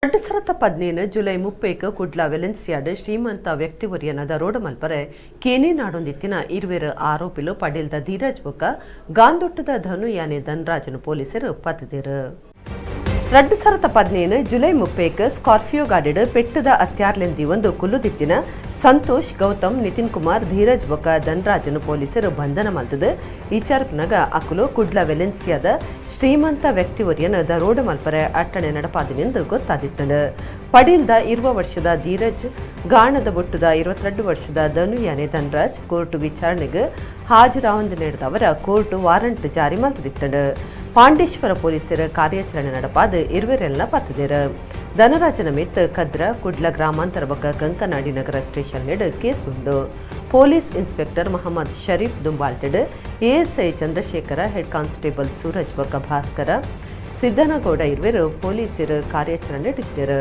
2015 ಜುಲೈ 30 ಕುಡ್ಲ ವೆಲೆನ್ಸಿಯಾಡ್ ಶ್ರೀಮಂತ ವ್ಯಕ್ತಿ ಒರಿಯನ ದರೋಡ ಮಲ್ಪರೆ ಕೇನೆ ನಾಡೊಂದಿತ್ತಿನ ಇರ್ವೆರ್ ಆರೋಪಿಲು ಪಡೀಲ್ದ ಧೀರಜ್ ಬೊಕ್ಕ ಗಾಂದೊಟ್ಟದ ಧನು ಯಾನೆ ಧನರಾಜನ್ ಪೊಲೀಸರು ಪತ್ತುದೆರ್. 2015 ಜುಲೈ 30 ಸ್ಕಾರ್ಪಿಯೋ ಗಾಡಿಡ್ ಪೆಟ್ಟದ ಅತ್ಯಾರ್ಲೆಂದಿ ಒಂದು ಕುಲ್ಲುದಿತ್ತಿನ ಸಂತೋಷ್, ಗೌತಮ್, ನಿತಿನ್ ಕುಮಾರ್, ಧೀರಜ್ ಬೊಕ್ಕ ಧನರಾಜನ್ ಪೊಲೀಸರು ಬಂಧನ ಮಲ್ತದು. ವಿಚಾರಪನಗ ಅಕುಲು ಕುಡ್ಲ ವೆಲೆನ್ಸಿಯಾದ ಶ್ರೀಮಂತ ವ್ಯಕ್ತಿ ಒರಿಯನ ದರೋಡ ಮಲ್ಪರೆ ಅಟ್ಟಣೆ ನಡಪಾದಿನೆಂದು ಗೊತ್ತಾದಿತ್ತಂಡು. ಪಡೀಲ್ದ 20 ವರ್ಷದ ಧೀರಜ್, ಗಾಣದ ಬೊಟ್ಟುದ 22 ವರ್ಷದ ಧನು ಯಾನೆ ಧನರಾಜ್ ಕೋರ್ಟ್ ವಿಚಾರಣೆಗೆ ಹಾಜರಾವಂದು ನೀಡಿದವರ ಕೋರ್ಟ್ ವಾರಂಟ್ ಜಾರಿ ಮಲ್ತದಿತ್ತಂಡು. ಪಾಂಡೇಶ್ವರ ಪೊಲೀಸರ ಕಾರ್ಯಾಚರಣೆ ನಡಪಾದ ಇರುವೆರೆಲ್ಲ ಪತ್ತದಿರು. ಧನರಾಜನ ಮಿತ್ ಕದ್ರ, ಕುಡ್ಲ ಗ್ರಾಮಾಂತರ ಬೊಕ್ಕ ಕಂಕನಾಡಿ ನಗರ ಸ್ಟೇಷನ್ ಕೇಸ್ ಉಂಡು. ಪೊಲೀಸ್ ಇನ್ಸ್ಪೆಕ್ಟರ್ ಮೊಹಮ್ಮದ್ ಶರೀಫ್ ದುಂಬಾಲ್ಟೆಡ್, ASI Chandrashekhara, head constable Suraj ಬೊಕ್ಕ ಭಾಸ್ಕರ, ಸಿದ್ದನಗೌಡ ಇರುವೆರು ಪೊಲೀಸರು ಕಾರ್ಯಾಚರಣೆ ಇಟ್ಟಿದ್ದರು.